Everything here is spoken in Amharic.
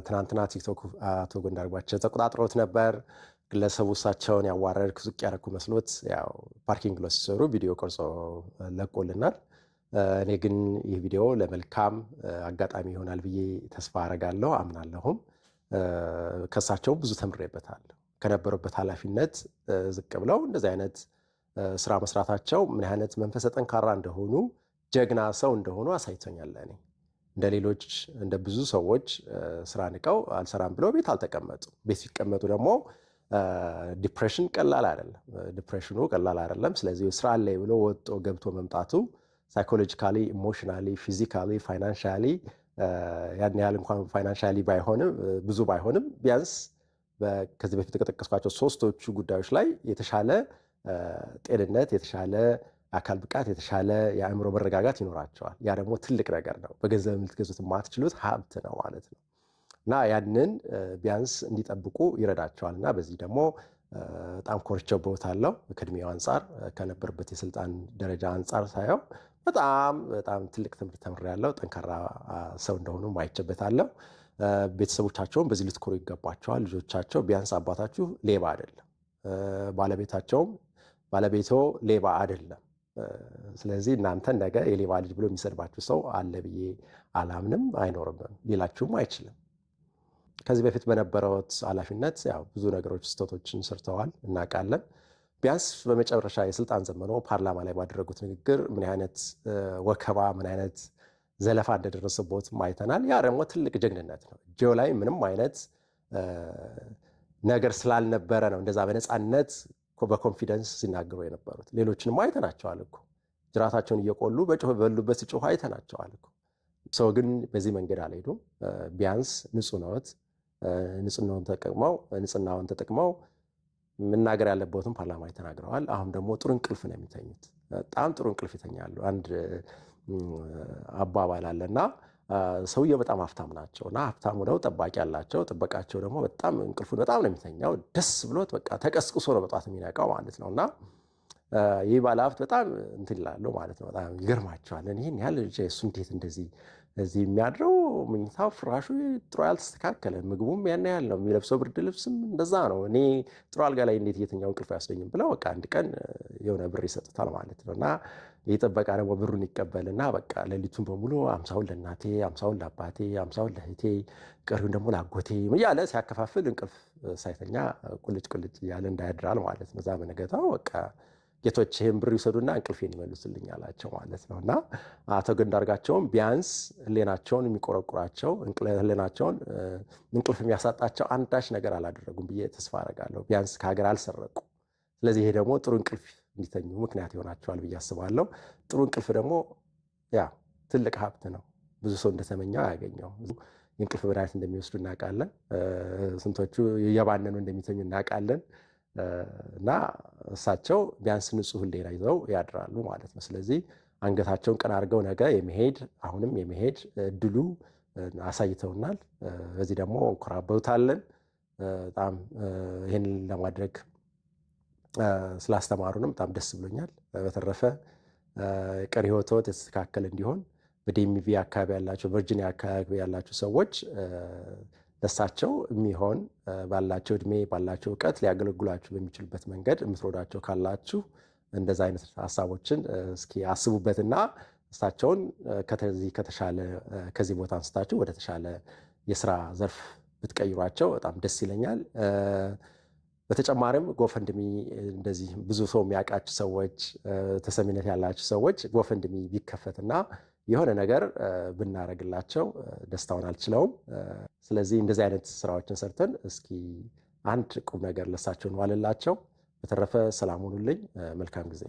ትናንትና ቲክቶክ አቶ አንዳርጋቸው ተቆጣጥሮት ነበር። ግለሰቡ እሳቸውን ያዋረድኩ ዝቅ ያደረኩ መስሎት ያው parking lot ሲሰሩ ቪዲዮ ቀርጾ ለቆልናል። እኔ ግን ይህ ቪዲዮ ለመልካም አጋጣሚ ይሆናል ብዬ ተስፋ አረጋለሁ፣ አምናለሁም። ከእሳቸውም ብዙ ተምሬበታለሁ። ከነበሩበት ኃላፊነት ዝቅ ብለው እንደዚህ አይነት ስራ መስራታቸው ምን አይነት መንፈሰ ጠንካራ እንደሆኑ፣ ጀግና ሰው እንደሆኑ አሳይቶኛል። እኔ እንደ ሌሎች እንደ ብዙ ሰዎች ስራ ንቀው አልሰራም ብለው ቤት አልተቀመጡ። ቤት ሲቀመጡ ደግሞ depression ቀላል አይደለም። Depression ኑ ቀላል አይደለም። ስለዚህ ስራ አለ ብሎ ወጦ ገብቶ መምጣቱ psychologically፣ emotionally፣ physically፣ financially ያን ያህል እንኳን financially ባይሆንም፣ ብዙ ባይሆንም ቢያንስ ከዚህ በፊት የጠቀስኳቸው ሶስቶቹ ጉዳዮች ላይ የተሻለ ጤንነት፣ የተሻለ አካል ብቃት፣ የተሻለ የአእምሮ መረጋጋት ይኖራቸዋል። ያ ደግሞ ትልቅ ነገር ነው። በገንዘብ ልትገዙት የማትችሉት ሀብት ነው ማለት ነው እና ያንን ቢያንስ እንዲጠብቁ ይረዳቸዋል። እና በዚህ ደግሞ በጣም ኮርቼበታለሁ። ከእድሜው አንጻር፣ ከነበረበት የስልጣን ደረጃ አንጻር ሳየው በጣም በጣም ትልቅ ትምህርት ተምሬያለሁ። ጠንካራ ሰው እንደሆኑ አይቼበታለሁ። ቤተሰቦቻቸውን በዚህ ልትኮሩ ይገባቸዋል። ልጆቻቸው ቢያንስ አባታችሁ ሌባ አይደለም፣ ባለቤታቸውም ባለቤቶ ሌባ አይደለም። ስለዚህ እናንተን ነገ የሌባ ልጅ ብሎ የሚሰድባችሁ ሰው አለ ብዬ አላምንም፣ አይኖርም፣ ሌላችሁም አይችልም። ከዚህ በፊት በነበረውት ኃላፊነት ያው ብዙ ነገሮች ስህተቶችን ሰርተዋል፣ እናውቃለን። ቢያንስ በመጨረሻ የስልጣን ዘመኖ ፓርላማ ላይ ባደረጉት ንግግር ምን አይነት ወከባ፣ ምን አይነት ዘለፋ እንደደረሰቦትም አይተናል። ያ ደግሞ ትልቅ ጀግንነት ነው። እጄው ላይ ምንም አይነት ነገር ስላልነበረ ነው እንደዛ በነፃነት በ confidence ሲናገሩ የነበሩት። ሌሎችንም አይተናቸዋል እኮ፣ ጅራታቸውን እየቆሉ በጮህ በሉበት ሲጮሁ አይተናቸዋል እኮ። ሰው ግን በዚህ መንገድ አልሄዱም። ቢያንስ ንጹህ ነዎት። ንጽህናውን ተጠቅመው መናገር ያለበትም ፓርላማ ላይ ተናግረዋል። አሁን ደግሞ ጥሩ እንቅልፍ ነው የሚተኙት። በጣም ጥሩ እንቅልፍ ይተኛሉ። አንድ አባባል አለና ሰውየው በጣም ሀብታም ናቸው እና ሀብታም ሆነው ጠባቂ አላቸው። ጥበቃቸው ደግሞ በጣም እንቅልፉን በጣም ነው የሚተኛው። ደስ ብሎት በቃ ተቀስቅሶ ነው በጠዋት የሚነቃው ማለት ነው። እና ይህ ባለሀብት በጣም እንትን ይላሉ ማለት ነው። በጣም ይገርማቸዋል። ይህን ያህል እሱ እንዴት እንደዚህ እዚህ የሚያድረው፣ መኝታው ፍራሹ ጥሩ ያልተስተካከለ፣ ምግቡም ያን ያህል ነው፣ የሚለብሰው ብርድ ልብስም እንደዛ ነው። እኔ ጥሩ አልጋ ላይ እንዴት እየተኛው እንቅልፍ አያስደኝም ብለው በቃ አንድ ቀን የሆነ ብር ይሰጡታል ማለት ነው። እና ይህ ጥበቃ ደግሞ ብሩን ይቀበልና በቃ ሌሊቱን በሙሉ 50ውን ለእናቴ፣ 50ውን ለአባቴ፣ 50ውን ለእህቴ፣ ቀሪውን ደግሞ ለአጎቴ እያለ ሲያከፋፍል እንቅልፍ ሳይተኛ ቁልጭ ቁልጭ እያለ እንዳያድራል ማለት ነው። እዛ በነገታው በቃ ጌቶች ይህን ብር ይውሰዱና እንቅልፌን ይመልሱልኝ አላቸው ማለት ነው። እና አቶ አንዳርጋቸውም ቢያንስ ሕሊናቸውን የሚቆረቁራቸው፣ ሕሊናቸውን እንቅልፍ የሚያሳጣቸው አንዳች ነገር አላደረጉም ብዬ ተስፋ አደርጋለሁ። ቢያንስ ከሀገር አልሰረቁ። ስለዚህ ይሄ ደግሞ ጥሩ እንቅልፍ እንዲተኙ ምክንያት ይሆናቸዋል ብዬ አስባለሁ። ጥሩ እንቅልፍ ደግሞ ያ ትልቅ ሀብት ነው። ብዙ ሰው እንደተመኘው አያገኘው። የእንቅልፍ መድኃኒት እንደሚወስዱ እናውቃለን። ስንቶቹ እየባነኑ እንደሚተኙ እናውቃለን። እና እሳቸው ቢያንስ ንጹሕ ሕሊና ይዘው ያድራሉ ማለት ነው። ስለዚህ አንገታቸውን ቀና አድርገው ነገ የመሄድ፣ አሁንም የመሄድ እድሉ አሳይተውናል። በዚህ ደግሞ እንኮራበታለን። በጣም ይህንን ለማድረግ ስላስተማሩንም በጣም ደስ ብሎኛል። በተረፈ ቀሪ ሕይወትዎት የተስተካከለ እንዲሆን በ DMV አካባቢ ያላቸው፣ ቨርጂኒያ አካባቢ ያላቸው ሰዎች ለሳቸው የሚሆን ባላቸው እድሜ፣ ባላቸው እውቀት ሊያገለግሏችሁ በሚችሉበት መንገድ የምትረዷቸው ካላችሁ እንደዛ አይነት ሀሳቦችን እስኪ አስቡበትና እሳቸውን ከዚህ ከተሻለ ከዚህ ቦታ አንስታችሁ ወደ ተሻለ የስራ ዘርፍ ብትቀይሯቸው በጣም ደስ ይለኛል። በተጨማሪም GoFundMe እንደዚህ ብዙ ሰው የሚያውቃችሁ ሰዎች፣ ተሰሚነት ያላችሁ ሰዎች GoFundMe ቢከፈትና የሆነ ነገር ብናደርግላቸው ደስታውን አልችለውም። ስለዚህ እንደዚህ አይነት ስራዎችን ሰርተን እስኪ አንድ ቁም ነገር ለሳቸው እንዋልላቸው። በተረፈ ሰላም ሁኑልኝ። መልካም ጊዜ።